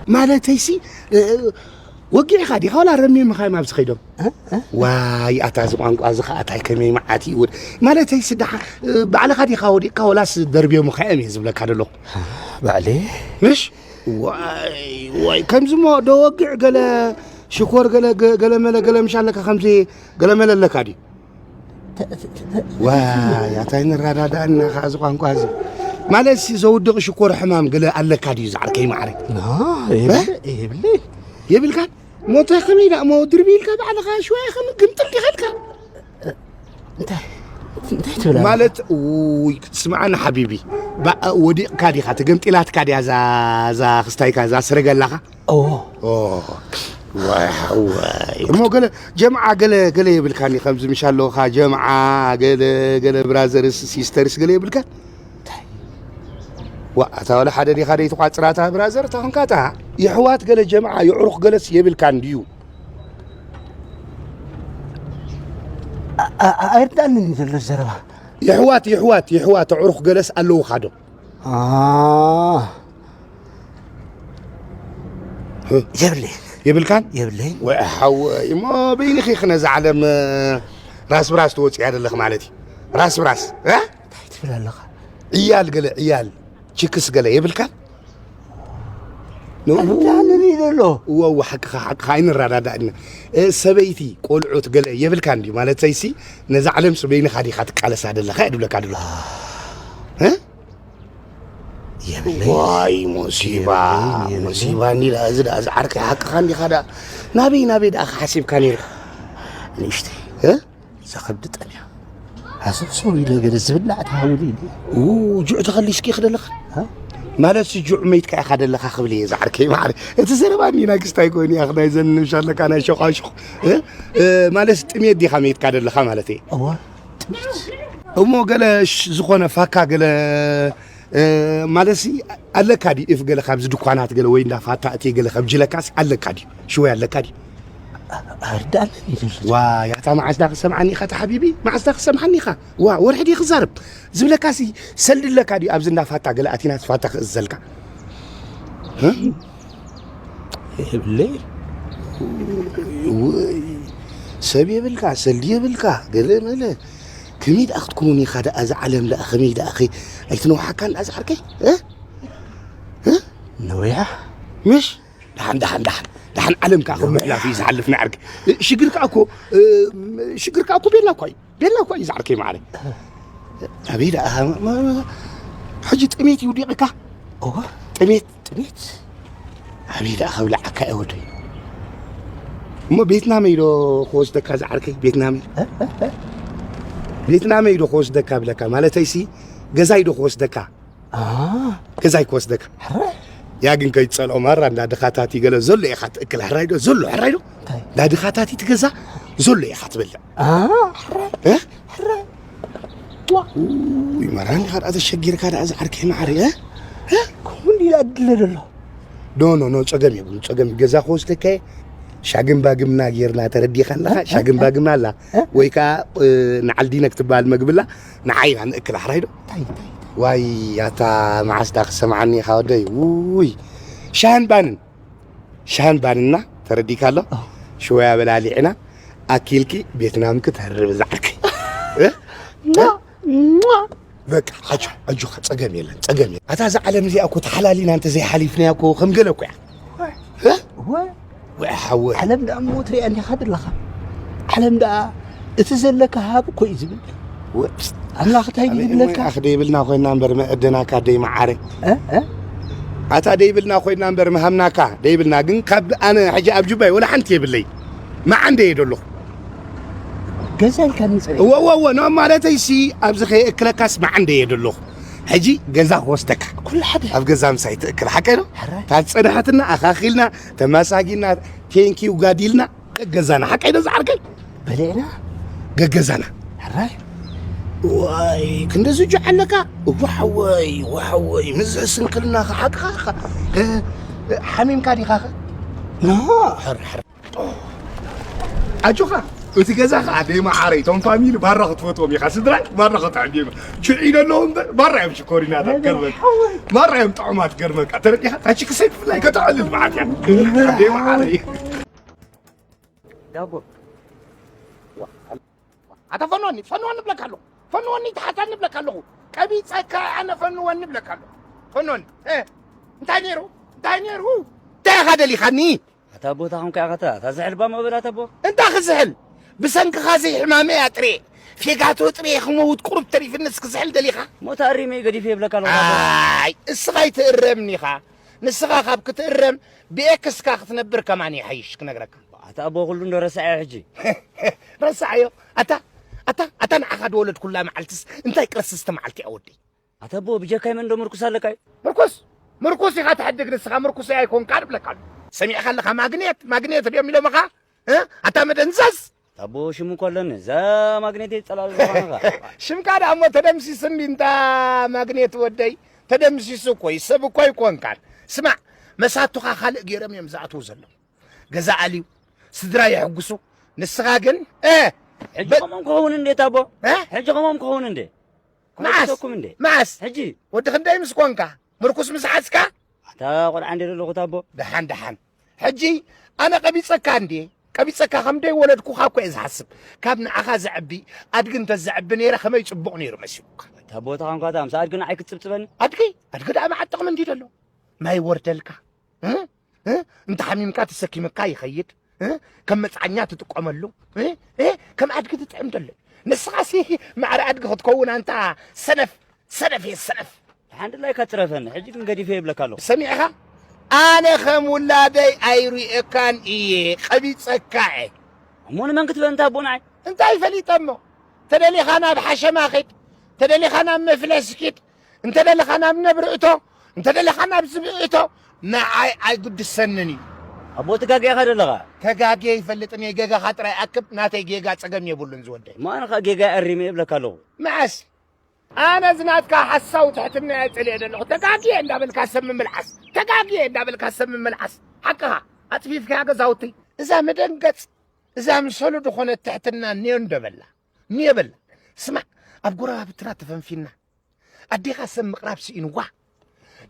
ማለተይሲ፣ እ፣ ወጊዕኻ ዲኻ ዋላ ረሚምኻ እዮም ኣብዚ ኸይዶም? እ? እ? ዋይ፣ ኣታ እዚ ቋንቋ እዚ ኸኣ ታይ ከመይ መዓት እዩ። ማለተይሲ፣ ደሓ-፣ እ፣ ባዕልኻ ዲኻ ወዲቕካ ወላስ ደርብዮምኻ እዮም እየ ዝብለካ ዘለኹ። ባዕለይ? ምሽ? ዋይ፣ ዋይ፣ ከምዚ እሞ ዶ ወግዕ ገለ ሽኮር ገለ፣ ገ-፣ ገለ መለ ገለ ምሽ ኣለካ ከምዚ ገለ መለ ኣለካ ድዩ? ተ-፣ ተ-፣ ተ-፣ ዋይ፣ ኣታ ኣይንረዳዳእና ኸዓ እዚ ቋንቋ እዚ። ማለት ሲ ዘውድቕ ሽኮር ሕማም ገለ ኣለካ ድዩ ዝዓርከይ ማዕረ? ና፣ የብለ-፣ እ? የብለይ። የብልካን? ሞታ ከመይ ደኣ እሞ ድርቢ ኢልካ ባዕልኻ ሽዋይ ከም ግምጥል ዲኻ ኢልካ? እንታይ፣ እንታይ ትብል ኣለኻ? ማለት፣ ውይ፣ ስምዓኒ ሓቢቢ። ባ-፣ ወዲቕካ ዲኻ? ተገምጢላትካ ድያ እዛ፣ እዛ ክስታይካ፣ እዛ ስረገላኻ? ኦ። ኦ፣ ዋይ ሓዋይ። እሞ ገለ ጀምዓ ገለ፣ ገለ የብልካኒ፣ ከምዚ ምሽ ኣለኻ ጀምዓ ገለ፣ ገለ ብራዘርስ ሲስተርስ ገለ የብልካ? እንታይ? ዋ፣ ኣታ ዋላ ሓደ ዲኻ ደይትቋጽራ እታ ብራዘር፣ እታ ኾንካ እታ የሕዋት ገለ ጀምዓ የዕሩኽ ገለስ የብልካን ድዩ? ኣ-፣ ኣ-፣ ኣይርዳእንን እዩ ዘሎ ዘረባ። የሕዋት፣ የሕዋት፣ የሕዋት ኣዕሩኽ ገለስ ኣለውኻ ዶ? ኣ። የብለይን። የብልካን? የብለይን። ወይ ሓወይ፣ እሞ በይንኺ ነዛ ዓለም ራስ ብራስ ትወፅያ ዘለኽ ማለት እዩ። ራስ ብራስ፣ እ? እንታይ ትብል ኣለኻ? ዕያል ገለ፣ ዕያል፣ ችክስ ገለ የብልካን? ኑ-፣ ኣዳንን እዩ ዘሎ። እወ፣ እወ፣ ሓቅኻ፣ ሓቅኻ፣ ኣይንረዳዳእና። እ፣ ሰበይቲ፣ ቆልዑት ገለ የብልካን ድዩ? ማለተይሲ፣ ነዛ ዓለምሲ በይንኻ ዲኻ ትቃለሳ ዘለኻ እየ ድብለካ ዘለኹ። እ? የብለይ። ዋይ፣ ሞሲባ፣ የብለይ፣ የብለይ። ሞሲባ፣ እንዲ ደኣ፣ እዚ ደኣ፣ እዚ ዓርከይ ሓቅኻ እንዲኻ ደኣ። ናበይ፣ ናበይ ደኣ ሓሲብካ ነይርካ? ንእሽተይ። እ? እዛ ከብዲ ጠምያ። ሃሰብሰብ ኢለ ገለ ዝብላዕ ትሃውኒ ኢለ። ኡ፣ ጁዕ ተኸሊስኪ ኢኺ ደለኻ? እ? ማለትሲ ጁዕ መይትካ ኢኻ ደለኻ ክብል እየ፣ እዚ ዓርከይ ማዕረ። እቲ ዘረባ እንዲ ናይ ክስታይ ኮይኑ፣ ኣኽ፣ ናይ ዘን ንምሻለካ ናይ ሸዃሹኽ። እ? እ፣ ማለትሲ ጥሜት ዲኻ መይትካ ደለኻ ማለት እየ። እዋ፣ ጥሜት። እሞ ገለ ሽ-፣ ዝኾነ ፋካ ገለ እ፣ ማለትሲ ኣለካ ድዩ? እፍ ገለ ካብዚ ድኳናት ገለ ወይ እንዳ ፋታ እትየ ገለ ከብጅለካስ ኣለካ ድዩ? ሽወይ ኣለካ ድዩ? ኣርዳእለኒ ይደሊ። ዋይ፣ ኣታ መዓስ ዳ ክሰምዓኒ ኢኻ፣ እታ ሓቢቢ? መዓስ ዳ ክሰምዓኒ ኢኻ? ዋ፣ ወርሒ ድዩ ክዛረብ? ዝብለካሲ ሰልዲ ኣለካ ድዩ? ኣብዚ እንዳ ፋታ ገለ ኣቲናስ ፋታ ክእዝዘልካ? እ? የብለይ። ውይ፣ ሰብ የብልካ፣ ሰልዲ የብልካ፣ ገለ መለ። ከመይ ደኣ ክትከውን ኢኻ ደኣ፣ እዛ ዓለም ደኣ ከመይ ደኣ፣ ከ-፣ ኣይትነውሓካን ደኣ፣ ዝዓርከይ? እ? እ? ነዊሓ። ምሽ? ደሓን፣ ደሓን፣ ደሓን። ደሓን ዓለም ከኣ ከም ምሕላፍ እዩ ዝሓልፍ፣ ንዓርከይ። እ፣ ሽግር ከኣ እኮ፣ እ፣ ሽግር ከኣ እኮ ቤላ እኳ እዩ። ቤላ እኳ እዩ ዝዓርከይ ማዕረ። ኣበይ ደኣ፣ መ-፣ መ-፣ ሕጂ ጥሜት ይውዲቕካ? እወ። ጥሜት? ጥሜት? ኣበይ ደኣ ከብልዓካ እየ ወደይ። እሞ ቤትናመይ ዶ ክወስደካ ዝዓርከይ? ቤትናመይ? እ? እ? እ? ቤትናመይ ዶ ክወስደካ ብለካ? ማለተይሲ ገዛይ ዶ ክወስደካ? ኣ። ገዛይ ክወስደካ። ሕራይ። ያ ግን ከይትጸልኦ ማራ፣ እንዳ ድኻታቲ ገለ ዘሎ ኢኻ ትእክል፣ ሕራይ ዶ? ዘሎ፣ ሕራይ ዶ? እንታይ? እንዳ ድኻታቲ ትገዛ ዘሎ ኢኻ ትበልዕ። ኣ፣ ሕራይ። እ? ሕራይ። ዋ። ውይ፣ ማራ፣ እንዲኻ ደኣ ተሸጊርካ ደኣ ዝዓርከይ ማዕረ፣ እ? እ? ከምኡ እንዲ ደኣ ድለ ደሎ። ኖ፣ ኖ፣ ኖ፣ ጸገም የብሉን፣ ጸገም። ገዛ ክወስደካ እየ። ሻግን ባግምና ጌርና፣ ተረዲኻ ኣለኻ? እ? እ? ሻግን እ? ባግምና ኣላ። እ? ወይ ከኣ፣ እ፣ ንዓል ዲነክ ትበሃል መግቢ ኣላ፣ ንዓ ኢና ንእክላ፣ ሕራይ ዶ? እንታይ፣ እንታይ፣ እንታይ? ዋይ፣ ኣታ መዓስ ዳ ክሰምዓኒ ኢኻ ወደይ? ውይ፣ ሻህን ባንን፣ ሻህን ባንና፣ ተረዲእካ ኣሎ? ኣዎ። ሽወያ በላሊዕና፣ ኣኪልኪ ቤትናምኪ ተርብ ዝዓርከይ። እ? ሟ፣ እ? ሟ። በቃ፣ ኣጆ፣ ኣጆኻ፣ ጸገም የለን፣ ጸገም የለን። ኣታ እዛ ዓለም እዚኣ እኮ ተሓላሊና እንተ ዘይሓሊፍናያ እኮ ከም ገለ እኮ እያ። እ? ወ-፣ ወይ ሓወይ። ዓለም ደኣ እሞ ትሪኣ እንዲኻ ዘለኻ። ዓለም ደኣ እቲ ዘለካ ሃብ እኮ እዩ ዝብል። ወ-፣ ኣምላኽ እንታይ ኣበይ ድዩ ዝብለካ? እሞ ኣኽ ደይብልና ኮይና እምበር መእደናካ ደይ መዓረ። እ? እ? ኣታ ደይብልና ኮይና እምበር ምሃምናካ ደይብልና፣ ግን ካብ ኣነ ሕጂ ኣብ ጁባይ ወላ ሓንቲ የብለይ። መዓንደ እየ ደለኹ። ገዛ ኢልካኒ ጽሬ። እወ፣ እወ፣ እወ፣ ኖ ማለተይሲ ኣብዚ ከየእክለካስ መዓንደ እየ ደለኹ። ሕጂ ገዛ ክወስደካ። ኩሉ ሓደ። ኣብ ገዛ ምሳይ ትእክል፣ ሓቀይ ዶ? ሕራይ። እታ ዝጸንሐትና ኣኻኺልና፣ ተመሳጊና፣ ቴንኪው ጋዲልና፣ ገገዛና። ሓቀይ ዶ ዝዓርከይ? በሊዕና። ገገዛና። ሕራይ። ዋይ፣ ክንደዚ ጁዕ ኣለካ? ዋሕወይ፣ ዋሕወይ፣ ምስ ስንክልናኻ ሓቅኻ ኢኻ። እ፣ እ፣ ሓሚምካ ዲኻኸ? ኖ። ሕር፣ ሕር። ኣጆኻ፣ እቲ ገዛ ከዓ ደይ መዓረይ፣ እቶም ፋሚሊ ባራ ክትፈትዎም ኢኻ፣ ስድራይ ባራ ከተዕብዮም ኢኻ። ሽዑ ኢለ ኣለዉ እምበር፣ ባራ እዮም ሽኮሪናታት፣ ገርመካ። ባራ እዮም ጥዑማት፣ ገርመካ። ተረዲኻ? ታቺ ክሰይ ብፍላይ ከተዕልል መዓት እያ። ደይ መዓረይ። ዳቦ። ኣታ ፈንወኒ፣ ፈንወኒ እብለካ ኣለኹ። ፈንወኒ፣ ተሓታኒ እብለካ ኣለኹ። ቀቢፀካ ኣነ፣ ፈንወኒ እብለካ ኣለኹ። ፈንወኒ። እ፣ እንታይ ነይሩ? እንታይ ነይሩ? እንታይ ኢኻ ደሊኻኒ? ኣታ ኣቦ፣ እታ ኾንካ ኢኻ፣ እታ፣ እታ ዝሕል ባማ በላ፣ ኣታ ኣቦ። እንታይ ክዝሕል? ብሰንክኻ ዘይሕማመይ ኣጥርየ፣ ፌጋቶ ጥርየ ክመውት ቁሩብ ተሪፍንስ ክዝሕል ደሊኻ? ሞት ኣሪመ ገዲፈ ይብለካ ኣለኹ፣ ኣታ ኣቦ። ኣይ፣ እስኻ ኣይትእረምኒ ኢኻ። ንስኻ ካብ ክትእረም ብኤክስካ ክትነብር ከማን ይሓይሽ ክነግረካ። ኣታ ኣቦ፣ ኩሉ እንዶ ረሳዕዮ ሕጂ። ረሳዕዮ? ኣታ፣ ኣታ፣ ኣታ ንዓኻ ዝወለድኩላ መዓልትስ እንታይ ቅርስስቲ መዓልቲ እያ ወደይ? ኣታ ኣቦ፣ ብጀካይ መን ዶ ምርኩስ ኣለካ እዩ? ምርኩስ? ምርኩስ ኢኻ ትሕድግ ንስኻ፣ ምርኩስ ኣይኮንካን እብለካ ኣለኹ። ሰሚዕካ ኣለኻ? ማግኔት፣ ማግኔት ድዮም ኢሎምኻ? እ? ኣታ መደንዘዝ! ኣታ ኣቦ፣ ሽም እኮ ኣለኒ። እዛ ማግኔት እየ ዝጸላእ ዘለኹ ኣነኻ። ሽምካ ደኣ እሞ ተደምሲሱ እንዲ እንታ ማግኔት ወደይ። ተደምሲሱ እኮ እዩ፣ ሰብ እኮ ኣይኮንካን። ስማዕ፣ መሳቱኻ ካልእ ገይሮም እዮም ዝኣትዉ ዘለዉ። ገዛ ኣልዩ፣ ስድራ የሕጉሱ። ንስኻ ግን፣ እ፣ ሕጂ በ- ከምኦም ክኸውን እንዴ ኣታ ኣቦ? እ? ሕጂ ከምኦም ክኸውን እንዴ? መዓስ? ክወቅሰኩም እንዴ? መዓስ? ሕጂ? ወዲ ክንደይ ምስ ኮንካ? ምርኩስ ምስ ሓዝካ? ኣታ ቆልዓ እንዴ ዘለኹ ኣታ ኣቦ? ደሓን፣ ደሓን። ሕጂ ኣነ ቀቢጸካ እንዴ? ቀቢጸካ ከም ደይ ወለድኩኻ እኮ እየ ዝሓስብ። ካብ ንዓኻ ዘዕቢ ኣድጊ እንተ ዘዕቢ ነይረ ከመይ ጽቡቕ ነይሩ መሲሉካ። ኣታ ኣቦ፣ እታ ኾንካ እታ ምስ ኣድጊ ንዓይ ክትጽብጽበኒ? ኣድጊ? ኣድጊ ደኣ መዓት ጥቕሚ እንዲ ደሎ? ማይ ወርደልካ? እ? እ? እንተ ሓሚምካ ተሰኪምካ ይኸይድ። እ? ከም መጽዓኛ ትጥቀመሉ። እ? እ? ከም ኣድጊ ትጥዕም ደሎ። ንስኻሲ ማዕረ ኣድጊ ክትከውን ኣንታ ሰነፍ፣ ሰነፍ እየ ሰነፍ። ሓንቲ ላይካ ትረፈኒ። ሕጂ ግን ገዲፈ ይብለካ ኣለኹ። ሰሚዕኻ? ኣነ ከም ውላደይ ኣይሪኤካን እየ፣ ቀቢጸካ እየ። እሞ ንመን ክትበ እንታ ኣቦ ንዓይ? እንታይ ፈሊጠ እሞ? ተደሊኻ ናብ ሓሸማ ኺድ፣ ተደሊኻ ናብ መፍለስ ኪድ፣ እንተደለኻ ናብ ነብሪ እቶ፣ እንተደለኻ ናብ ዝብኢ እቶ፣ ንዓይ ኣይግድሰንን እዩ። ኣቦ፣ ትጋግየ ኢኻ ደለኻ። ተጋግየ ይፈልጥን እየ፣ ጌጋኻ ጥራይ ኣክብ፣ ናተይ ጌጋ ጸገም የብሉን ዝወደይ። እሞ ኣነ ኸኣ ጌጋ ኣሪመ እብለካ ኣለኹ። መዓስ? ኣነ እዚ ናትካ ሓሳዊ ትሕትና እየ ጸሊኤ ዘለኹ። ተጋግየ እንዳበልካ ሰብ ምምልዓስ፣ ተጋግየ እንዳበልካ ሰብ ምምልዓስ። ሓቅኻ፣ ኣጽፊፍካያ ገዛውተይ። እዛ መደንገጽ፣ እዛ ምሰሉ ዝኾነት ትሕትና ኔው እንዶ በላ፣ ኔው በላ። ስማዕ፣ ኣብ ጎረባብትና ተፈንፊና፣ ኣዴኻ ሰብ ምቕራብ ስኢንዋ።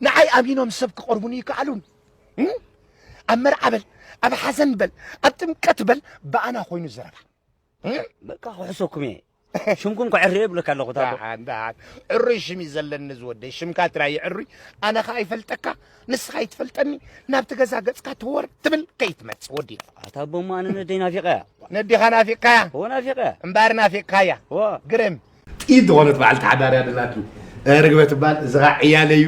ንዓይ ኣሚኖም ሰብ ክቐርቡኒ ይከኣሉን። እም? ኣብ መርዓ በል፣ ኣብ ሓዘን በል፣ ኣብ ጥምቀት በል፣ ብኣና ኮይኑ ዘረባ። እም? በቃ ክሕሰኩም እየ። ሽምኩም ከዕርየ እብለካ ኣለኹ፣ ታቦ። ደሓን፣ ደሓን። ዕሩይ ሽም እዩ ዘለኒ ዝወደይ። ሽምካ ጥራይ ይዕሩይ። ኣነ ኸኣ ይፈልጠካ፣ ንስኻ ይትፈልጠኒ። ናብቲ ገዛ ገጽካ ተወር ትብል ከይትመጽእ ወዲ። ኣታ ኣቦ፣ እሞ ኣነ ነደይ ናፊቐያ። ነዴኻ ናፊቕካያ? እወ፣ ናፊቐያ። እምበኣር ናፊቕካያ? እወ። ግርም። ጥይት ዝኾነት በዓልቲ ሓዳር እያ ደላትኒ። እ፣ ርግበ ትበሃል፣ እዚ ኸዓ ዕያለ እዩ።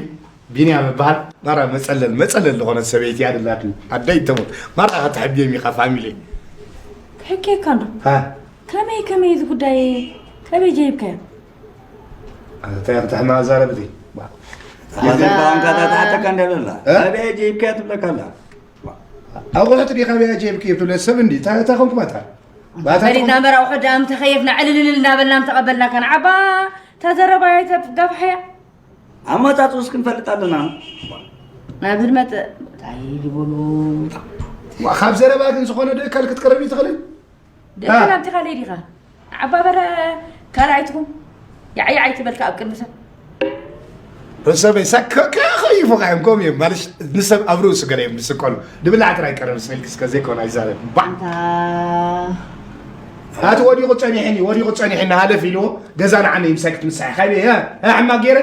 ቢንያም እበሃል። ማራ መጸለል፣ መጸለል ዝኾነት ሰበይቲ እያ ደላትኒ። ኣደይ ትሙት። ማራ ከተሕብዮም ኢኻ ፋሚሊ። ክሕከየካ እንዶ። ሃ? ከመይ፣ ከመይ እዚ ጉዳይ፣ ከመይ ጀይብካዮ? እንታይ ክትሕማ ዛረብቲ? ባ-፣ ኣዛ ባንካ ታታሓተካ እንደ ኣላ። እ? ኣበይ ጀይብካዮ ትብለካ ኣላ። ኣቑሑት ዲኻ ኣበይ ጀይብካዮ ትብለ ሰብ እንዲ? እንታይ፣ እንታይ ኮንኩም ኣታ? ባታ ፈሊጥና ኮንኩም? እምበር ኣቑሑት ደኣ ምተኸየፍና ዕልልልል እናበልና ምተቐበልናካ ንዓባ ተዘረባይ ተጋፍሐያ። ኣመጻጽኡስ ክንፈልጥ ኣለና። ናብ ዝመጽእ እንታይ ይበሉ? ዋ፣ ካብ ዘረባ ግን ዝኾነ ደካል ክትቀርብ ይትኽእልን? ደቂ እ። ናብቲ ካልእ ዲኻ? ዓባበረ ካልኣይ ትኹን? ያዕ ያዕ ኣይትበል ከኣ ኣብ ቅድሚ ሰብ። ርእሰበይ ሳክ ከ-፣ ከ-፣ ከይፎ ቃ እዮም፣ ከምኡ እዮም። ማለሽ ንሰብ ኣብ ርእሱ ገለ እዮም ዝስቀሉ። ድብላዕ ጥራይ ቀረብ ስልኪ እስከ ዘይኮነ ኣይዛረብ። ባዕ! ኣንታ ኣቲ ወዲቑ ጸኒሕኒ፣ ወዲቑ ጸኒሕኒ፣ ሃለፍ ኢልዎ፣ ገዛ ንዓኒ ምሳይ ክትምሳሕ። ካበይ፣ እ? እ፣ ሕማቕ ገይረ?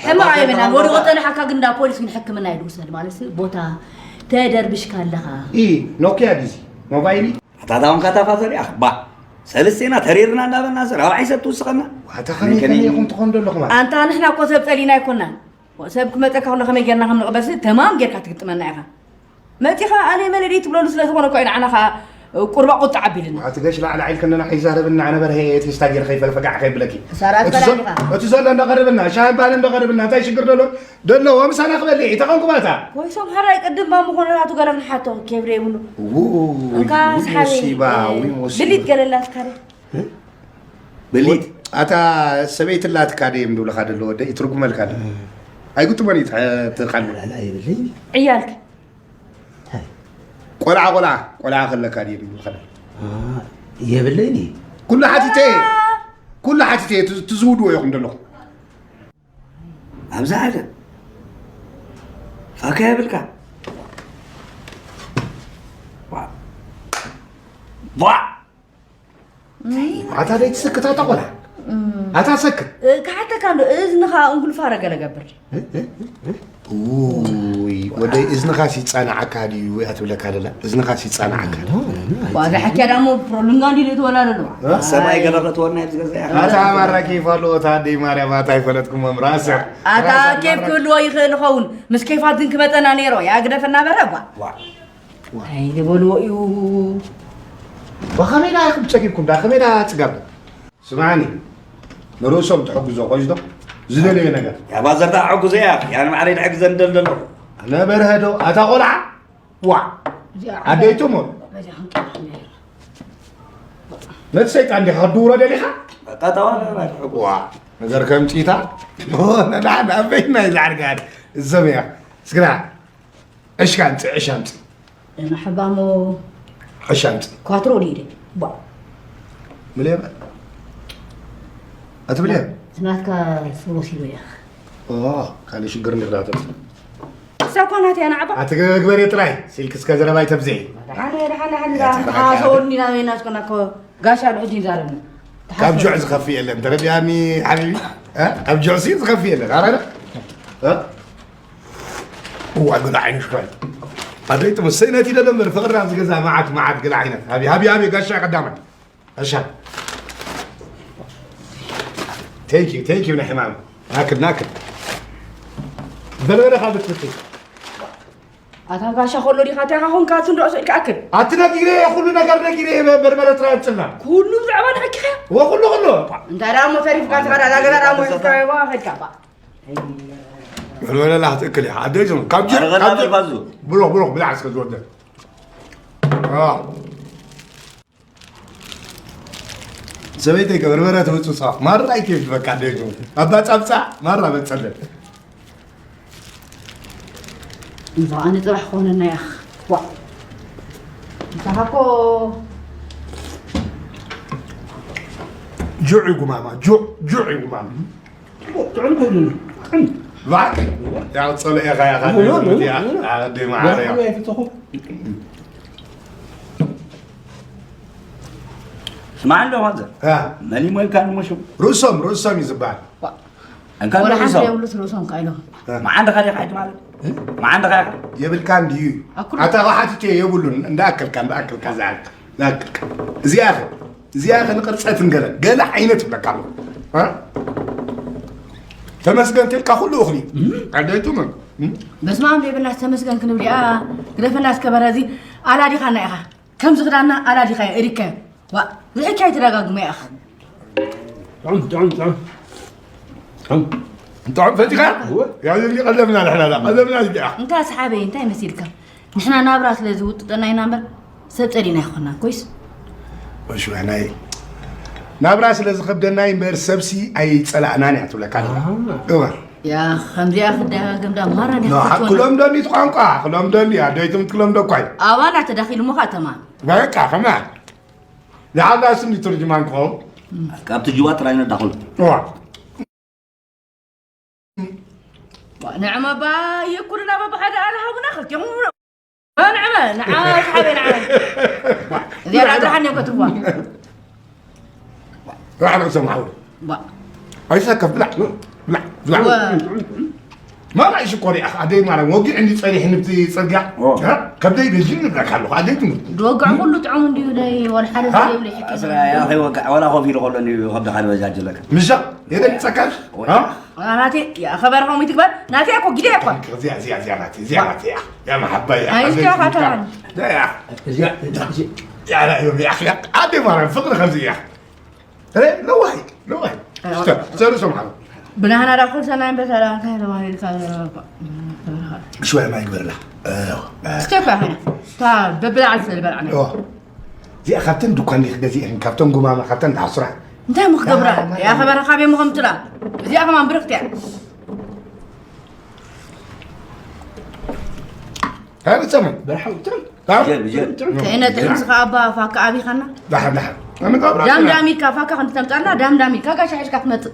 ሕማቕ ኣይበላን። ወዲቑ ጸኒሓካ ግን እንዳ ፖሊስ ግን ሕክምና እዩ ዝውሰድ። ማለትሲ ቦታ ተደርብሽካ ኣለኻ። ኢ፣ ኖኪያ ዲዚ፣ ሞባይል? ኣታ ታውን ካታ ፋዘር ያኽ፣ ባ። ሰለስቴና ተሪርና እንዳበልና፣ ሰ-፣ ራብዓይ ሰብ ትውስኸና። ዋታ ከመይ፣ ከመይ ከመይ? ኢኹም ትኾኑ ዘለኹም? ኣንታ ንሕና እኮ ሰብ ጸሊእና ኣይኮናን። ሰብ ክመጸካ ከሎ ከመይ ጌርና ከም ንቕበልሲ ተማም ጌርካ ትግጥመና ኢኻ። መጺኻ ኣነ መለዲ ትብለሉ ስለ ዝኾነ እኮ ኢና ንዓና ኸኣ ቁርባ ቁጣ ዓቢልና። ዋቲ ገሽ ላዕሊ ዓይልከ ንዓና ከይዛረብና፣ ኣነ በርሀ እየ ቴስታ ጌር ከይፈገፈጋዕ ከይብለኪ። ሰራት እቲ ዘሎ፣ በላዲኻ። እቲ ዘሎ እንዳቐርብና፣ ሻሂ ባን እንዳቐርብና፣ እንታይ ሽግር ደሎ? ደሎ፣ ወምሳና ክበልዕ፣ ተቐንኩባታ። ኮይሶም ሓራይ ቅድም ባም ምኾነ ናቱ ገለ ክንሓቶ ኬብሪ የብሉ። ው-፣ እንካ ው-፣ ሰሓቢ፣ ሙሲባ፣ እ፣ ው-፣ ሙሲባ። ብሊት ገለላት ካደ። እ? ብሊት? ኣታ ሰበይቲ ላትካ ደይ እምብሉኻ ደሎ ወደይ፣ ይትርጉመልካ ኣሎ። እ። ኣይግጥሞን እዩ፣ ተ-፣ ተቓልሞ። ላላ ይብልኝ። ዕያልክ? እንታይ? ቆልዓ፣ ቆልዓ፣ ቆልዓ ከለካ ድዩ ይብልካ? አ፣ የብለይን እዩ። ኩሉ ሓቲተ እየ። ኩሉ ሓቲተ እየ። ትዝ-፣ ትዝውድዎ ኢኹም ዘለኹም። ኣብዛ ዓለም ፋካ የብልካ። ዋ። ዋ። ኣታ ደይ ትሰክት ኣታ ቆልዓ። ኣታ ሰክት። እ፣ ክሓተካ እንዶ፣ እዝንኻ እንጉልፋረ ገለ ገብር። እ፣ እ፣ እ፣ እ። ውይ፣ ወደይ እዝንኻስ ይጻንዓካ ድዩ? እያ ትብለካ ደላ። እዝንኻስ ይጻንዓካ። ዋ፣ ዛሓኪያ ዳሞ ፕሮብለም ጋር እንዲሉ የተወላለዱ። እ? ሰብኣይ ገለ ክትወና እዩ ዝገዛ እያ። ኣታ ማራ ኬፍ ኣለዎ፣ ኣታ ኣደይ ማርያም፣ ኣታ ኣይፈለጥኩሞም ራሰ። ኣታ ራሰ ኬፍ ማራ። ክህልዎ ይኽእል ይኸውን። ምስ ኬፋት ግን ክመጸና ነይሮ። ያ ግደፈና በረ፣ ዋ። ዋ። እንታይ ዝበልዎ እዩ? ብኸመይ ዳ ኢኹም ጸጊብኩም ዳ? ከመይ ዳ ጽጋብ? ስምዓኒ፣ ንርእሶም ትሕግዞ ቆይሽ ዶ? ዝደለዮ ነገር። ያ ባዘር ዳ ሕግዞ እያ። ያን ማዕረይ ድሕግዘ እንደል ደሎ። ነበርሀ ዶ? ኣታ ቆልዓ? ዋ። እዚኣ ኣደይቱ እሞ። በዚኣ ክንቀርብ ነይሩ። ነቲ ሰይጣን ዲኻ ክትድውሮ ደሊኻ? በቃ ተዋለ፣ ዋ። ነገር ከምጺታ? ኦ፣ ነዳ፣ ናበይ ናይ ዛዕርጋድ? እዘም እያ። እስክና። ዕሽካ ኣምጽእ፣ ዕሽ ኣምጽእ። መሐባሞ ዕሽ ኣምጽእ። ኳትሮ ሊደ። ቧ። ምልየ በል። ኣትብልየ? ናትካ ስቦ ሲሎ እያ። ኦ፣ ካልእ ሽግር እንዲኽ ዳተብጽእ። እሳ እኳ ናት እያ ንዓባ። ኣትግበርየ ጥራይ፣ ስልኪ እስከ ዘረባይ ተብዝሒ። ደሓን፣ ደሓን፣ ደሓን፣ እያ ደሓን፣ ተረጋጋ። ሓሰወኒ ናበይ ናትኮና እኮ ጋሻ ንሕጂ ይዛረብኒ። ካብ ጁዕ ዝኸፍእ የለን፣ ተረዲኣኒ ሓቢቢ? እ? ካብ ጁዕ ሲ ዝኸፍእ የለን፣ ኣረ ዶ? እ? እዋ፣ ገለ ዓይኑ ሽኮር። ኣደይ ጥሙሰይ ነቲ ደለ እምበር ፍቕሪ ኣብዚ ገዛ መዓት፣ መዓት ገለ ዓይነት። ሃቢ፣ ሃቢ፣ ሃቢ፣ ጋሻ ቀዳማይ። ጋሻ። Thank you፣ thank you፣ ናይ ሕማም። ናክል፣ ናክል። በርበረ ካብ ትፍትሽ። ኣታ ጋሻ ከሎ ዲኻ እንታይ ኾንካ? ኣቲ እንዶ ስእልካ ኣክል። ኣቲ ነጊረ እየ፣ ኩሉ ነገር ነጊረ እየ፣ በርበረ ጥራይ ኣምፅልና። ኩሉ ብዛዕባ ንሕኪኻ? ወ ኩሉ፣ ኩሉ። እንታይ ደኣ እሞ ተሪፍካ፣ ትኸዳ፣ እዛ ገዛ ደኣ እሞ ሒዝካ፣ ዋ፣ ኸድካ፣ ባ። በርበረ ላህ ትእክል እያ። ኣደይ ዝም፣ ካብ ጀ-፣ ኣረ፣ ካብ ጀ-፣ ባዙ። ብሎኽ፣ ብሎኽ፣ ብላዕ እስከ ዝወደ። አ። ሰበይተይ ከበርበረ ተውፅእ ፃፍ። ማራ ኣይትብል በቃ ደጉ። ኣባ ፃብፃ ማራ መፀለን። እዛ ኣነ ፅባሕ ክኾነና እያ። ዋ። ንስኻ እኮ ጁዕ እዩ ጉማማ፣ ጁዕ፣ ጁዕ እዩ ጉማማ። ጥዑም ኮይኑ። ጥዑም። ዋ። ያው ፀለ ኢኻ ኢኻ ኖ፣ ኖ፣ ኖ፣ ያ፣ ኖ፣ ኖ። ኣደ ማዕረ ያ። ዋ፣ ኣይፍተኹ። ስማዕ እንዶ ማዘር። አ። መን ይሞ ኢልካ ንሞ ሽም? ርእሶም፣ ርእሶም እዩ ዝበሃል። ዋ። እንካ ወላ ሓንቲ ርእሶም። የብሉስ ርእሶም ካይሎም። አ። መዓንድኻ ዲኻ ሕጂ ማለት? እ? መዓንድኻ ኢኻ? የብልካ እንድዩ። ኣኩሉ ኣታ ሓቲተ የብሉን። እንዳኣከልካ፣ እንዳኣከልካ፣ ዝኣክል፣ ዝኣክልካ። እዚኣ ኸ፣ እዚኣ ኸ ንቕርጸትን ገለ፣ ገለ ዓይነት ይብለካ ኣሎ። እ? ተመስገን ትልካ ኩሉ እኽሊ። እም። ዓደይቱ መን? እም? በስመ ኣብ ዘይብላስ ተመስገን ክንብል እያ። ግደፈና እስከ በረ እዚ ኣላዲኻና ኢኻ። ከምዚ ክዳና ኣላዲኻ እሪከ። ዋ፣ ዝሕቻ ኣይትደጋግሞ ኢኻ። ጥዑም፣ ጥዑም፣ ጥዑም። ጥዑም። ጥዑም ፈቲኻ? እወ። ያው ዝብሊ ቀለብና ንሕና ዳ፣ ቀለብና ዝብሊ። እንታይ ሰሓበይ፣ እንታይ መሲልካ? ንሕና ናብራ ስለ ዝውጥጠና ኢና እምበር ሰብ ጸሊእና ኣይኮናን፣ ኮይስ? ወሽ፣ ናይ ናብራ ስለ ዝኸብደና እምበር ሰብሲ ኣይጸላእናን እያ ትብለካ ኣላ። ኣሃ። እወ። ያ፣ ከምዚኣ ክደጋገም ዳ ማራ ዲኻ ኖ፣ ክትኮን? ክሎም ዶኒ እቲ ቋንቋ፣ ክሎም ዶኒ፣ ኣደይትም ትክሎም ዶ እኳ እዩ። ኣባና ተዳኺሉ እሞ ኸኣ ተማም። በቃ፣ ከማን። ዝሓዛ ስኒ ትርጅማን ክኸውን። ካብቲ ጅዋ ጥራይ ነዳኹሉ። እዋ። ንዕመ ባ የኩልና በብሓደ ኣልሃቡና ክልቲኦም ንዕመ፣ ንዓ፣ ሓበይ ንዓ። እዚኣ ንዓ። ጥራሕ እኔ ኮትዋ። ራዕና ሰማሁ። ባ። ኣይሰከፍ፣ ብላዕ፣ ብላዕ፣ ብላዕ። ወ- ማራ ሽኮር ይኣኽ፣ ኣደይ ማራ፣ ወጊዕኒ ጸኒሕኒ ብቲ ጽርግያ። ኦ። እ? ከብደይ በዚሑ ንብለካ ኣለኹ፣ ኣደይ ትምህርቲ። ድወግዕ ኩሉ ጥዑም እንድዩ፣ ደይ ወላ ሓደ ሃ? ዘይብሉ ይሕክይ። ኣስራ፣ ያ፣ ከይወግዕ፣ ወላ ኮፍ ኢሉ ከሎ እንድዩ ከብድኻ ዝበጃጅለካ። ምሻ? የደንግጸካሽ? ወይ። ሃ? ናቴ፣ ያ፣ ኸበርኹም ይትግበር። ናቴ እኮ፣ ግዜ እኮ። እዚኣ፣ እዚኣ፣ እዚኣ ናቴ፣ እዚኣ ናቴ፣ ያ። ያ መሓባይ፣ ያ። ኣይ፣ እስኪ ኣደይ ዋካ ትምህርቲ። ተራን። ያ፣ ያ። እዚኣ፣ እዚኣ፣ እዚኣ። ያ፣ ያ፣ ያ፣ ያ፣ ያ። ኣደይ ማራ፣ ፍቕሪ ከምዚ እያ። ረ፣ ለዋሂ፣ ለዋሂ። ኣዎ። ስተ-፣ ዘሩ ሰምዓሉ። ብናህና ዳ ኩል ሰናይ በሰላ፣ እንታይ ለዋሂ ኢልካ ዘረባ እኮ። ሽወያ ማይ ግበርላ። ኣዎ። እስከ እኮ ያህል። ታ በብላዕ ዝሰል በላዕና። ኣዎ። እዚኣ ካብተን ድኳን ዲኺ ገዚእኽን፣ ካብተን ጉማማ፣ ካብተን ተሓስራ። እንታይ እሞ ክገብራ? ያ፣ ያ ኸበራ ካበይ እሞ ከምትላ? እዚኣ ከማን ብርኽቲ እያ። ሃይ፣ ብትሰሙ። በርሓው፣ ትም። ሃ? ጀል፣ ጀል። ትም። ከይነ ጥዕምቲ ከኣ ኣባ ፋካ ኣቢኻና? ደሓን፣ ደሓን። ዳምዳሚካ ፋካ ክንዲ ተምጻልና ዳምዳሚካ ጋሻ ሒዝካ ትመጽእ።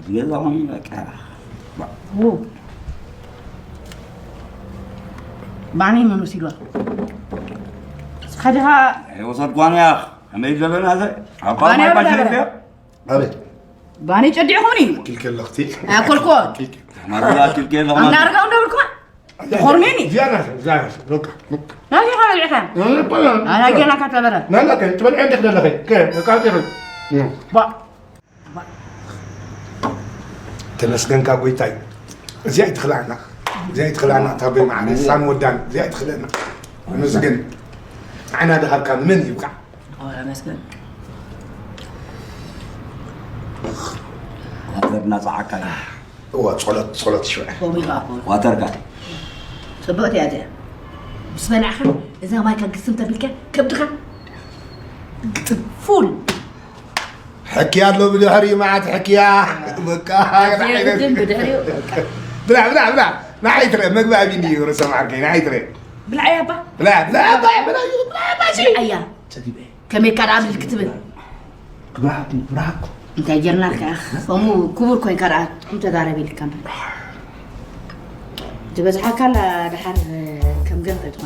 ገዛኹም በቃ። ባኒ መን ወሲድዋ? እስኻ ዲኻ ኣይወሰድኳን እያ። ከመይ ዘለና ዘ ኣባ ባኒ ማይ ኣበላ ባሽር በላ። እያ። ኣቤት ባኒ ጨዲዕኹምኒ ኪልከለኽቲ ኣኮልኮ ማርጋ ኪልኬ ለኹና ኣምዳርጋ እንደብልኩ ኾርሜኒ ዚያና ዚያና ሎካ ናዚ ኸበልዕካ ኣናጌና ካተበረ ናና ከ ትበልዐ እንዲክ ዘለኸ ከ ቃጢሩ ባ ተመስገንካ ጎይታይ። እዚኣ ይትኽልኣና፣ እዚኣ ይትኽልኣና። እታ በይ መዓለ ሳን ወዳን እዚኣ ይትኽልኣና። ተመስገን። ንዓና ድሃብካ ንመን ይብቃዕ? ኣመስገን ዋተር እናፀዓካ እዩ። እዋ ጸሎት ጸሎት ሽውዐ ከምኡ ይኸኣኮ ዋተርካ ፅብቕቲ እያ እዚኣ ምስ በላዕኻ እዛ ማይካ ግስም ተቢልካ ከብድኻ ግጥም ፉል ሕክያ ኣሎ ብድሕሪ መዓት ሕክያ በቃ ግን ብድሕሪኡ በቃ ብላ ብላ ብላ ንዓይ ትረ መግቢ ኣቢኒ ርእሰ ማዓርከይ ንዓይ ትረ ብልዓያ እባ ብላ ብላ ብላ ብላ ብላ ብላ ብልዓያ ከመይ ካልኣ ብል ክትብል ብራሃኩም ብራሃኩም እንታይ ጀርናልካ ከምኡ ክቡር ኮይንካ ደኣ ጥዑም ተዛረብ ኢልካ እምበር ዝበዝሓካ ኣላ ደሓር ከም ገንፈ ዝኾነ